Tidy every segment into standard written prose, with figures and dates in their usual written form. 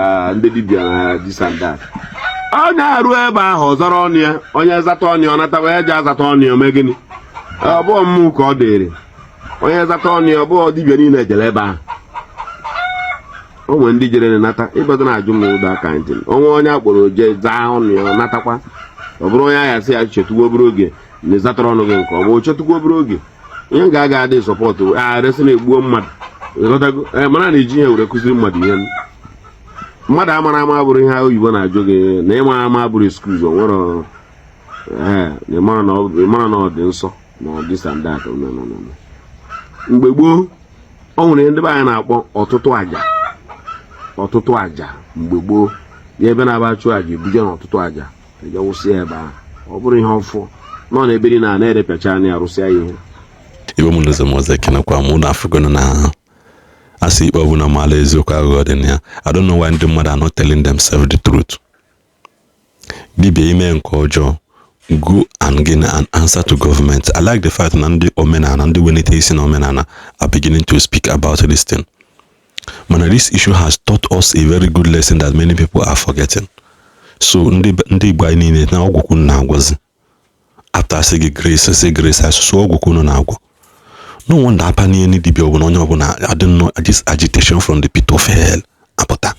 Maka ndị dibịa na this and that, onye arụ ebe ahụ ọ zara ọnụ ya, onye zata ọnụ ya, ọ nata ya ji azata ọnụ ya. Ome gịnị? Ọ bụghị mmụ ka ọ dịrị onye zata ọnụ ya. Ọ bụghị dibịa niile jere ebe ahụ. O nwere ndị jere nata ịbata na-ajụ m ụda aka ntị onwe onye akpọrọ jee zaa ọnụ ya, ọ natakwa. Ọ bụrụ onye ahịa sị ya chetukwa obere oge na ịzatara ọnụ gị nke ọma, o chetukwa obere oge. Ihe ga-aga adị support a resị na-egbuo mmadụ, ịghọtago? Ee, mana na-eji ihe were kụziri mmadụ ihe. Mmadụ amara ama bụrụ ihe oyibo na-ajụ gị na ịma ama bụrụ excuse. O nwere, ee, na ịmara na ọ dị nsọ na ọ this and that. No, no, no, no. Mgbe gboo, ọ nwere ihe ndị be anyị na-akpọ ọtụtụ àjà. Ọtụtụ àjà mgbe gboo ya, ebe na-aba chụọ àjà, ebuje na ọtụtụ àjà, eje wụsị ya ebe ahụ. Ọ bụrụ ihe ọfụ nọ na ebe niile a na-erepịacha anya, arụsịa ya ihe. Igbo m nụzọ m ọzọ, ekenekwa m unu. Afụgono na asị ikpe ọbụla maala eziokwu aghụghọ dị na ya. I don't know why ndị mmadụ are not telling themselves the truth. Dibịa ime nke ọjọọ, go and gain an answer to government. I like the fact na ndị omenala, ndị welite isi na omenala, are beginning to speak about this thing. Mana this issue has taught us a very good lesson that many people are forgetting. So ndị Igbo anyị niile na ọgwụkwụ na-agwọzi after asị gị grace, sị grace asụsụ ọgwụkwụ unu na-agwọ. No wonder apa n'ihe ndị dibịa ọbụla, onye ọbụla adị nnọọ this agitation from the pit of hell apụta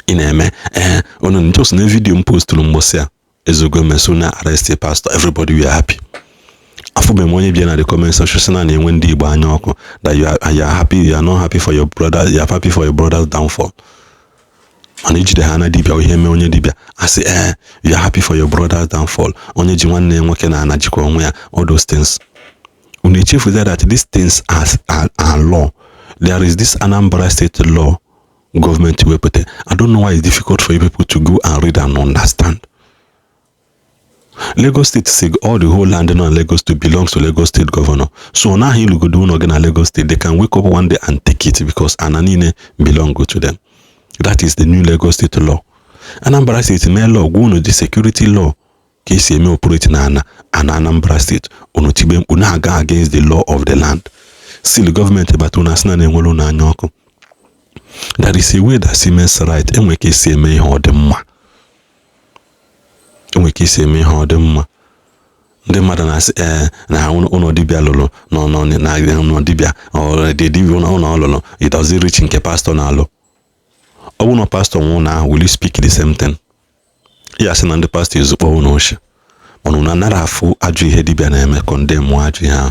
ị na-eme. Ee, unu just na video m posturu mgbọsị a ezogo meso na arrest a pastor, everybody were happy. Afụbeghị m onye bịa na the comment section sị na na-enwe ndị Igbo anya ọkụ that you are happy, you are not happy for your brother, you are happy for your brother's downfall. Mana ijide ha na dibịa, ihe mee onye dibịa, asị, ee, you are happy for your brother's downfall. Onye ji nwanne ya nwoke na-ana jikwa onwe ya. All those things, unu echefuza that these things are law. There is this Anambra State law gọọmenti wepụta. I don't know why it's difficult for you people to go and read and understand. Lagos State say all the whole land nọ na Lagos State belongs to Lagos State governor. So ọ naghị ịlụgodo ụlọ gị na Lagos State, they can wake up one day and take it because ana niile belong to them. That is the new Lagos State law. Anambra State mee law gwa unu the security law ka esi eme operate na ana ana Anambra State. Unu tigbe mkpu na-aga against the law of the land. Still gọọmenti bata, unu asị na na-enwere unu anya ọkụ. There is a way that seems right. Enwe ka esi eme ihe ọ dị mma, enwe ka esi eme ihe ọ dị mma. Ndị mmadụ na-asị, ee, na ụlọ dibịa lụrụ nọ nọ na ụlọ dibịa ọ dị dibịa ụlọ ọ lụrụ, it doesn't reach nke pastọ na-alụ. Ọ bụrụ na pastọ nwe ụlọ ahụ, will you speak the same thing? Ya sị na ndị pastọ ezukpọ ụlọ ochie, mana unu anaghị afụ ajọ ihe dibịa na-eme, condemn ajọ ihe ahụ.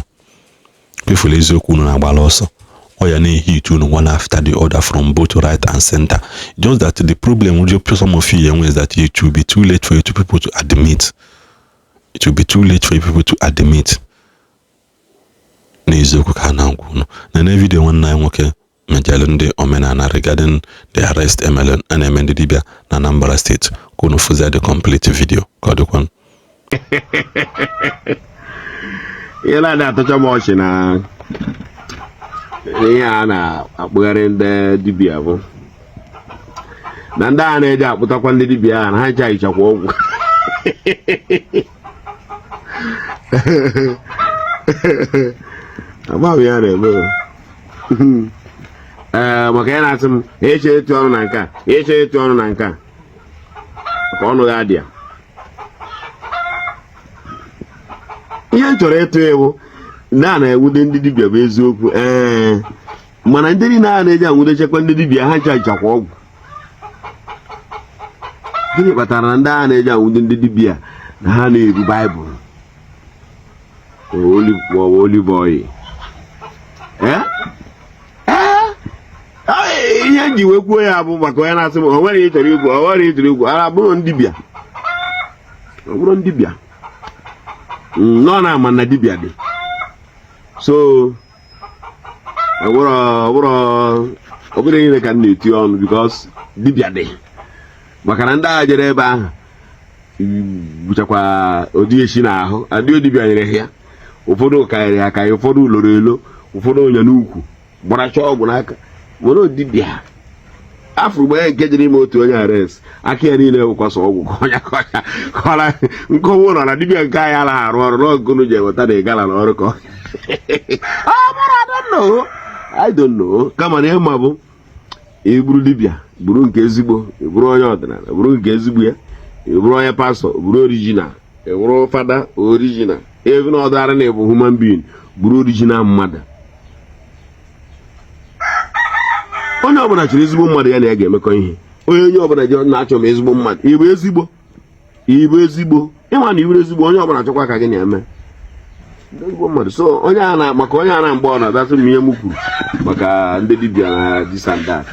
Kwefuru eziokwu, unu na-agbala ọsọ. Ọ ya na-ehit unu one after the other from both right and center. Just that the problem with some of you enwe is that it will be too late for you to people to admit. It will be too late for you people to admit n'eziokwu ka a na-agwa unu. Na na video nwanne anyị nwoke mejere ndị omenala regarding the arrest emere a na-eme ndị dibịa na Anambra State, ka unu fụzie the complete video ka ọ dịkwa. Ihe na-adị atọcha m ọchị na ihe a na-akpụgharị ndị dibịa bụ na ndị a na-eji akpụtakwa ndị dibịa ahụ na ha ncha hichakwa ọgwụ. Agbaghị ya na-eme o. Ee, maka ya na-asị m eche etu ọnụ na nke a, eche etu ọnụ na nke a, ka ọnụ ya dị ya. Ihe m chọrọ ịtụ ewu na a na-enwude ndị dibịa bụ eziokwu, ee, mana ndị niile a na-eji anwudechekwa ndị dibịa, ha ncha hichakwa ọgwụ. Gịnị kpatara na ndị a na-eji anwude ndị dibịa na ha na-ebu baịbụl maọbụ olive oil? Ee, ihe m ji wee kwuo ya bụ maka onye na-asị m o nwere ihe chọrọ ikwu, o nwere ihe chọrọ ikwu. Ara bụrụ ndị dibịa, ọ bụrụ ndị dibịa nọ na ama na dibịa dị so ọ bụrụ ihe ka m na-eti ọnụ because dibịa dị, maka na ndị agha jere ebe ahụ bụchakwa ụdị esi n'ahụ adịghị dibịa nyere ha ya. Ụfọdụ karịrị aka ya, ụfọdụ loro elo, ụfọdụ onye n'ukwu gbaracha ọgwụ n'aka were dibịa afụrụ mgbe nke jere ime otu onye arrest, aka ya niile bụkwasị ọgwụ ka onye kọra nkọwa ụlọ na dibịa nke anyị anaghị arụ ọrụ n'ọgụnụ ji eweta na ịgala na ọrụ ka ọ I don't know, I don't know. Kama na ịma bụ egburu dibịa Bụrụ nke ezigbo. Ị bụrụ onye ọdịnala, bụrụ nke ezigbo ya. Ị bụrụ onye pastọ, bụrụ original. Ị bụrụ fada, original. Even ọdara na ịbụ human being, bụrụ original mmadụ. Onye ọbụla chọrọ ezigbo mmadụ ya na ya ga-emekọ ihe. Onye ọbụla ji na-achọ m ezigbo mmadụ. Ị bụ ezigbo, ị bụ ezigbo. Ịma na ị bụrụ ezigbo, onye ọbụla chọkwa ka gị na-eme ezigbo mmadụ. So onye a na maka onye a na mgbe ọ na-abịasị m ihe m kwuru maka ndị dibịa na this and that,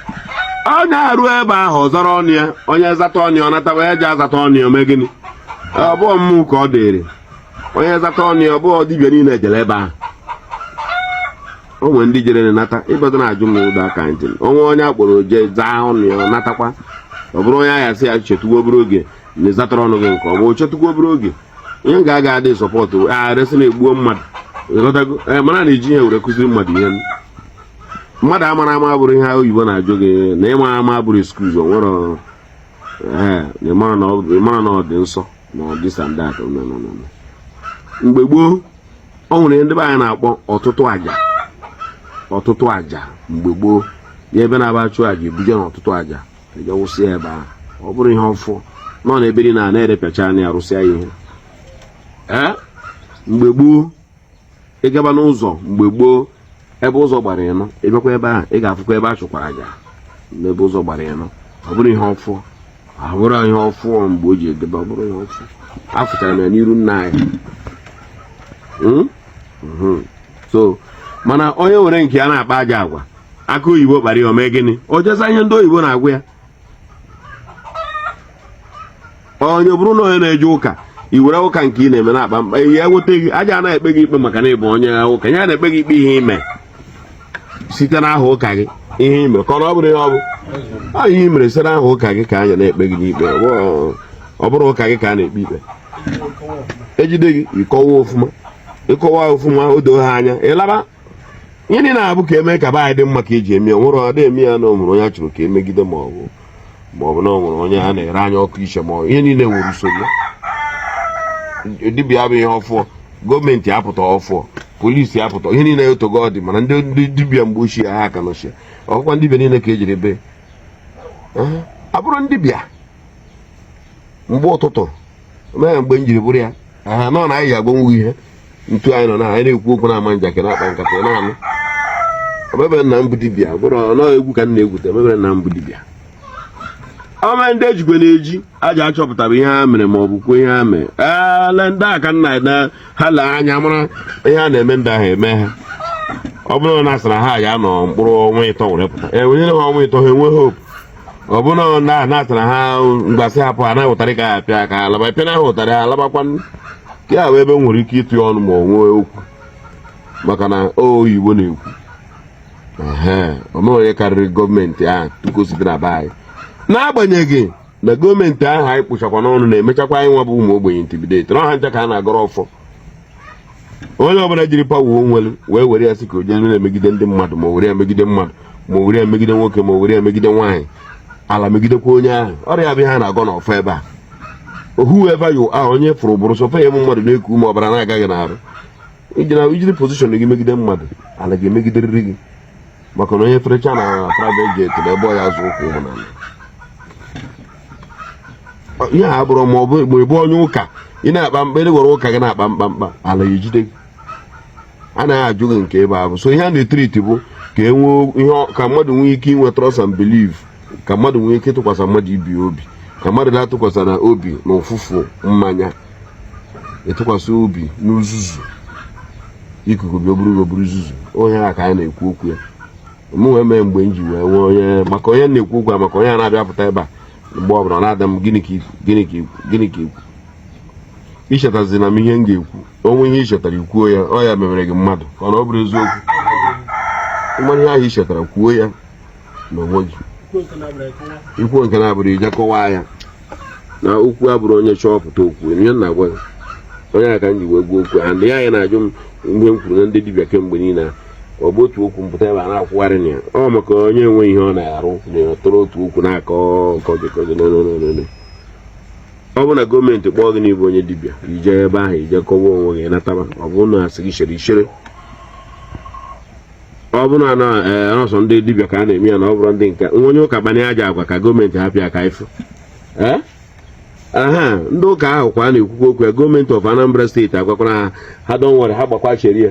onye arụ ebe ahụ ọ zara ọnụ ya. Onye zata ọnụ ya, ọ nata wee je azata ọnụ ya. Ome gịnị? Ọ bụghị mmụ ka ọ dịrị onye zata ọnụ ya. Ọ bụghị dibịa niile jere ebe ahụ. O nwere ndị jere nata. Ịbata na-ajụ m ụda aka ntị onwe onye akpọrọ jee zaa ọnụ ya, ọ natakwa. Ọ bụrụ onye ahịa sị ya chetukwa obere oge na ịzatara ọnụ gị nke ọma, o chetukwa obere oge. Ihe ga-aga adị support a resị na-egbuo mmadụ. Ịghọtago? Ee, mana na-eji ihe were kụziri mmadụ ihe. Mmadụ amara ama bụrụ ihe oyibo na-ajụ gị na ịma ama bụrụ excuse. O nwere, ee, na ịmara na ọ dị nsọ na ọ this and that. No, no, no, no. Mgbe gboo, ọ nwere ihe ndị be anyị na-akpọ ọtụtụ àjà. Ọtụtụ àjà mgbe gboo ya, ebe na-aba chụọ àjà, ebuje na ọtụtụ àjà, eje wụsị ya ebe ahụ. Ọ bụrụ ihe ọfụ nọ n'ebe niile a na-erepịacha anya, arụsịa ya ihe. Ee, mgbe gboo, ịgaba n'ụzọ mgbe gboo, ebe ụzọ gbara ịnọ, ịbịakwa ebe ahụ, ị ga-afụkwa ebe a chụkwara àjà n'ebe ụzọ gbara ịnọ. Ọ bụrụ ihe ọfụ, ọ bụrụ ihe ọfụ mgbe o ji edebe, ọ bụrụ ihe ọfụ afụchara m ya n'iru nna anyị. So mana onye nwere nke ya na-akpa aja agwa aka oyibo kpara ya, ome gịnị? O jeza ihe ndị oyibo na-agwa ya. Onye bụrụ na onye na-eje ụka, i were ụka nke ị na-eme na-akpa mkpa ya, enweta gị aja anaghị ekpe gị ikpe maka na ị bụ onye ụka. Ya na-ekpe gị ikpe ihe ime site n'aha ụka gị, ihe ime ka ọ bụrụ ihe ọ bụ ọ ihe i mere site n'aha ụka gị ka anya na-ekpe gị n'ikpe. Ọ bụrụ ụka gị ka a na-ekpe ikpe, ejide gị, ịkọwa ofụma, ịkọwa ofụma, o doo ha anya, ịlaba. Ihe niile na-abụ ka eme ka be anyị dị mma ka eji eme ya. Nwere ọ eme ya na o nwere onye a chọrọ ka emegide, ma ọ bụ na o nwere onye a na-ere anya ọkụ iche, ma ihe niile nwere usoro ya. Dibịa bụ ihe ọfụọ, gọọmenti apụta ọfụọ, polisi apụta, ihe niile etogo ọ dị. Mana ndị dibịa mgbe ochie ha aka nọchie ọkwa ndị dibịa niile ka ejiri bee abụrụ ndị dibịa mgbe ụtụtụ mee mgbe m jiri bụrụ ya aha nọ na anyị ji agbanwe ihe ntu anyị nọ na anyị na-ekwu okwu na-ama njakịrị, na-akpa nkata na-anụ. Omebere nna m bụ dibịa, bụrụ nọọ egwu ka m na-egwute. Omebere nna m bụ dibịa. Ome ndị ejikwe na-eji aja achọpụtara ihe ha mere ma ọ bụ kwuo ihe ha mere. Ele ndị a ka nna na ha lee anya mara ihe a na-eme ndị ahụ eme ha. Ọ bụrụ na asịra ha ya nọ mkpụrụ ọnwa 3 were pụta, e wenyere ha ọnwa 3, ha enwe hope. Ọ bụrụ na na-asịra ha mgbasị hapụ ha na ụtarị ka ha apịa ka ha alaba, pịa na ha ụtarị, ha alabakwa. Ya bụ ebe m nwere ike ịtụ ya ọnụ ma ọ nwee okwu, maka na oyibo na-ekwu ehe omere onye karịrị gọọmenti ahụ tupu o site na be anyị. N'agbanyeghị na gọọmenti ahụ anyị kpụchakwa n'ọnụ na-emechakwa anyị nwa bụ ụmụ ogbenye intimidate na ọha ncha ka a na-agọrọ ọfọ. Onye ọbụla jiri power o nwere wee were ya sị ka o jee na-emegide ndị mmadụ, ma o were ya megide mmadụ, ma o were ya megide nwoke, ma o were ya megide nwaanyị, ala megidekwa onye ahụ. Ọrịa bụ ihe a na-agọ n'ọfọ ebe a. Whoever you are, onye fụrụ bụrụ sọfa ya mmadụ na-eku ume, ọbara na-agaghị n'arụ, ijiri position gị megide mmadụ, ala ga-emegiderịrị gị, maka na onye ferecha na private jet na ebe ọ ya azụ ụkwụ ụmụ n'ala. Ihe a bụrụ ma ọ bụ ma ị bụ onye ụka, ị na-akpa mkpa, ị were ụka gị na-akpa mkpamkpa, ala ya ejide gị, anaghị ajụ gị nke ebe ahụ. So ihe a na-etriti bụ ka e nwee ihe ka mmadụ nwee ike inwe trust and belief, ka mmadụ nwee ike ịtụkwasị mmadụ ibi obi, ka mmadụ na-atụkwasị na obi na ụfụfụ mmanya, ịtụkwasị obi n'uzuzu ikuku bịa buru buru uzuzu. Onye a ka anyị na-ekwu okwu ya. Mụ wee mee mgbe m ji wee nwee onye maka onye na-ekwu okwu a, maka onye a na-abịa pụta ebe a mgbe ọbụla ọ na-ada m, gịnị ka ikwu, gịnị ka ikwu, gịnị ka ikwu, ichetazi na m ihe m ga-ekwu. Onwe ihe i chetara, ikwuo ya. Ọ ya mewere gị mmadụ, ka ọ na ọ bụrụ eziokwu. Mmanụ ihe ahụ i chetara, kwuo ya n'onwe gị. Ikwuo nke na-abụrụ ije kọwaa ya na okwu abụrụ onye chọọ pụta okwu. Ihe m na-agwa gị, onye a ka m ji wee gbuo okwu and ya anyị na-ajụ m mgbe m kwuru na ndị dibịa kemgbe niile a, ọ bụ otu okwu mpụta ebe a na-akwụgharị na ya. Ọ maka onye enwe ihe ọ na-arụ na-etoro otu okwu na-akọ kọjikọji. No, no, no, no, no. Ọ bụ na gọọmenti kpọọ gị n'ịbụ onye dibịa, ije ebe ahụ, ije kọwa onwe gị, nataba. Ọ bụrụ na asị gị chere ichere. Ọ bụrụ na ọsọ ndị dibịa ka a na-eme ya, na ọ bụrụ ndị nke nwa onye ụka kpanye aja agwa ka gọọmenti hapụ ya ka ịfụ. Ee, aha ndị ụka ahụ kwa a na-ekwukwa okwu ya. Gọọmenti of Anambra Steeti agwakwara ha, ha don worry, ha gbakwa chere ya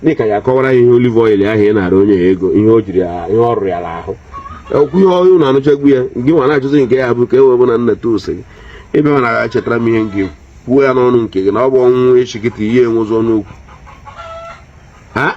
dịka ya akọwara ya ihe olive oil ahụ ị nara onye ya ego, ihe o jiri ya, ihe ọ rụrụ ya n'ahụ okwu, ihe ọhụrụ na-anụchagbu ya. Gị nwa na-achọzi nke ya bụ ka e wee bụ na nneta ose gị ịbịa na ya chetara m ihe nke kwuo ya n'ọnụ nke gị na ọ bụ ọnwụ echi kịta ihe enwezi ọnụ okwu ha.